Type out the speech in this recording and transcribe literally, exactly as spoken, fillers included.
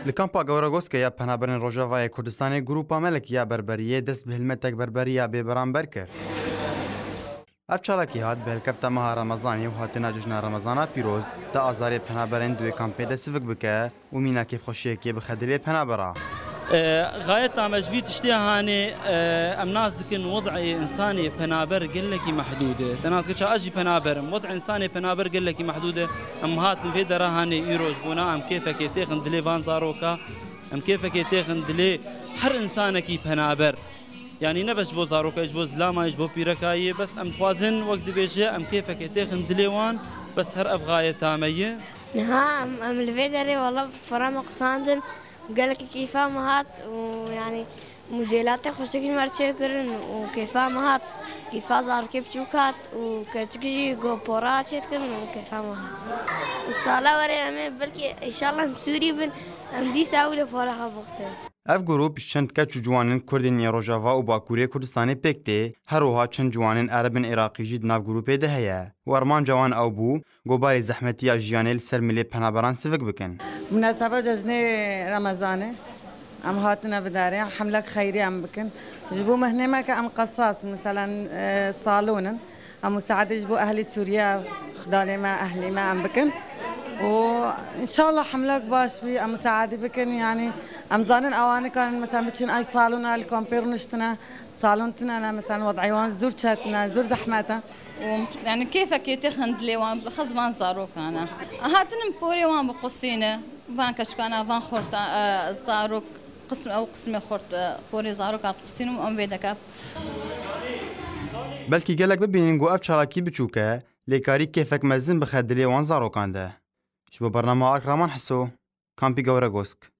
Li kampa Gewregoske ya Penaberên Rojavayê Kurdistanê Grûpa Melek ya Berberiyê dest bi hilmetek berberiya bêberamber kir. Ev çalakî hat bi helkefta meha Remezanê û hatina cejna Remezana pîroz, da azarê penaberên di wê kampê de sivik bike û mîna kêfxweşiyekê bixe dilê penabera. E, Xayeta me ji vî tiştê hanê, e, em nas dikin, wed'ê insanê penaber gelekî mehdûd e. Te nas kir ça ez jî penaber im. Wed'ê insanê penaber gelekî mehdûd e. Em hatin vê dera hanê îro ji bona em kêfekê têxin dilê van zaroka. Em kêfekê têxin dilê her insanekî penaber. Yanî ne bes ji bo zaroka, ji bo zilama, ji bo pîreka yê, bes em dixwazin, wek dibêje, em kêfekê têxin dilê wan, bes her ev xayeta me ye. Niha em, em li vê derê wala para me qisandin, gelekî kêfa me hat û yanî modêlatê xweşik ji me re çêkirin û kêfa me hat, kêfa zarokê biçûk hat û keçik jî go pora çêdikirin û kêfa me hat. Û sala were em ê belkî înşallah em Sûrî bin, em dîsa wilo para xwe bixsin. Ev grûp ji çend keç û ciwanên Kurdên yên Rojava û Bakurê Kurdistanê pêk tê, her wiha çend ciwanên Erebên Iraqî jî di nav grûpê de heye û armanca wan ew bû, ku barê zehmetiya jiyanê li ser milê penaberan sivik bikin. Munaseba cejnê Remezanê em hatine vidarê, hemlek xeyrî em bikin. Ji bo mehnê me ke em qesas, meselen, e, salon in. Em musaedê ji bo ehlê Sûriye, xidalê me, ehlê me em bikin. Û înşallah hemlek baş bî, em musaedê bikin. Yanî em zanin ewan nikarin, mesela biçin ay salona li kampê rûniştine, salon tine ne, mesela wed'ê wan zûr çetine, zûr zehmet e. Û yanî kêfekê têxin dilê wan, bi xez van zarokan e. Hatinin porê wan biqusîne, van keçikana, van xorta, e, zarok, qism, ew qismê xort, e, porê zaroka diqusînin û em vê deke. Belkî gelek bibînin ku ev çalakî biçûk e, lê karî kêfek mezin bixe dilê wan zarokan de. Ji bo bernama Ark Raman Hiso, Kampî Gewregosk.